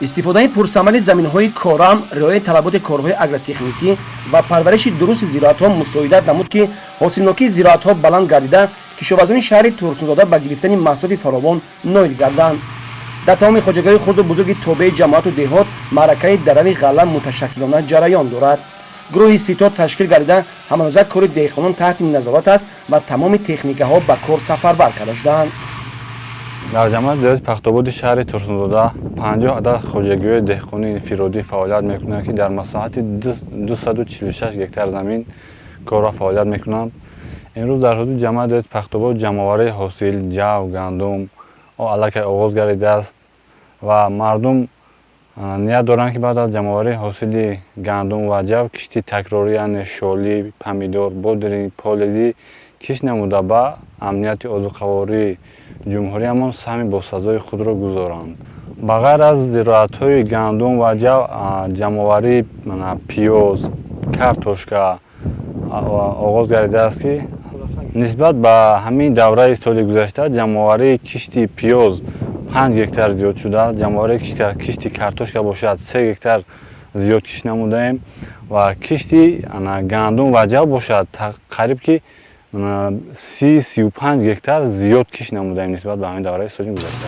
Истифодаи пурсамари заминҳои корам, риояи талаботи корҳои агротехникӣ ва парвариши дурусти зироатҳо мусоидат намуд, ки ҳосилнокии зироатҳо баланд гардида, кишоварзони шаҳри Турсунзода ба гирифтани маҳсулоти фаровон ноил гарданд. Дар тамоми хоҷагиҳои хурду бузурги тобеи ҷамоату деҳот маъракаи дарави ғалла муташаккилона ҷараён дорад. Гурӯҳи ситод ташкил гардида, ҳамарӯза кори деҳқонон таҳти назорат аст ва тамоми техникаҳо ба кор сафарбар карда шудаанд. Дар ҷамоати деҳоти Пахтободи шаҳри Турсунзода 50 адад хоҷагиҳои деҳқонии инфиродӣ фаъолият мекунанд, ки дар масоҳати 246 гектар замин кор ва фаъолият мекунанд. Имрӯз дар ҳудуди ҷамоати деҳоти Пахтобод ҷамъоварии ҳосил, ҷав, гандум аллакай оғоз гардидааст ва мардум ният доранд, ки баъд аз ҷамъоварии ҳосили гандум ва ҷав кишти такрорӣ, яъне шолӣ, помидор, бодиринг, полезӣ кишт намуда, ба амнияти озуқавории ҷумҳуриямон саҳми босазои худро гузоранд. Ба ғайр аз зироатҳои гандум ва ҷав, ҷамъоварии пиёз, картошка оғоз гардидааст, ки нисбат ба ҳамин давраи соли гузашта ҷамъоварии кишти пиёз 5 гектар зиёд шуда, ҷамъоварии кишти картошка бошад, 3 гектар зиёд кишт намудаем ва кишти гандум ва ҷав бошад, қариб ки 30-35 гектар зиёд кишт намудаем нисбат ба ҳамин давраи соли гузашта.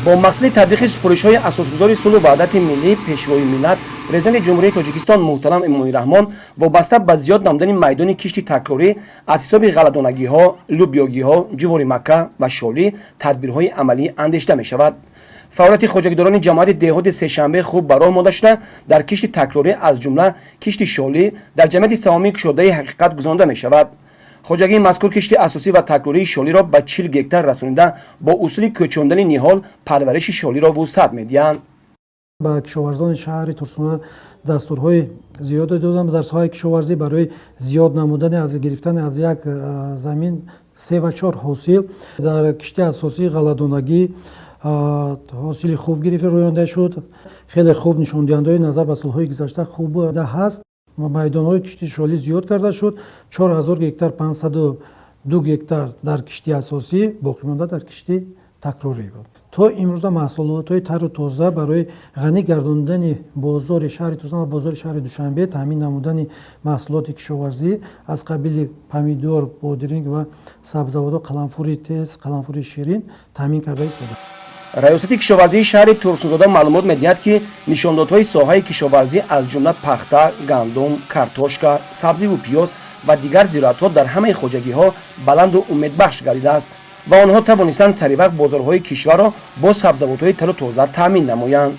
Бо мақсади татбиқи супоришҳои асосгузори сулҳу ваҳдати миллӣ, Пешвои миллат, Президенти Ҷумҳурии Тоҷикистон муҳтарам Эмомалӣ Раҳмон, вобаста ба зиёд намудани майдони кишти такрорӣ аз ҳисоби ғалладонагиҳо, лӯбиёгиҳо, ҷуворимакка ва шолӣ тадбирҳои амалӣ андешида мешавад. Фаъолияти хоҷагидорони ҷамоати деҳоти Сешанбе хуб ба роҳ монда шуда, дар кишти такрорӣ, аз ҷумла кишти шолӣ, дар ҷамъияти саҳомии кушодаи «Ҳақиқат» гузаронида мешавад. Хоҷагии мазкур кишти асосӣ ва такрории шолиро ба 40 гектар расонида, бо усули кӯчондани ниҳол парвариши шолиро вусъат медиҳанд. Ба кишоварзони шаҳри Турсунзода дастурҳои зиёде додам дар соҳаи кишоварзӣ барои зиёд намудани аз гирифтани аз як замин се ва чор ҳосил. Дар кишти асосии ғалладонагӣ ҳосили хуб гирифта рӯёнда шуд. Хеле хуб нишондиҳандаҳои назар ба солҳои гузашта хуб буда ҳаст. Майдонҳои кишти шолӣ зиёд карда шуд: 4000 гектар, 502 гектар дар кишти асосӣ, боқимонда дар кишти такрорӣ буд. То имрӯза маҳсулотҳои тару тоза барои ғанӣ гардондани бозори шаҳри Турсун ва бозори шаҳри Душанбе, таъмин намудани маҳсулоти кишоварзӣ аз қабили помидор, бодиринг ва сабзавотҳо, қаламфури тез, қаламфури ширин таъмин карда истода. Раёсати кишоварзии шаҳри Турсунзода маълумот медиҳад, ки нишондодҳои соҳаи кишоварзӣ, аз ҷумла пахта, гандум, картошка, сабзиву пиёз ва дигар зироатҳо дар ҳамаи хоҷагиҳо баланду умедбахш гардидааст ва онҳо тавонистанд саривақт бозорҳои кишварро бо сабзавотҳои тару тоза таъмин намоянд.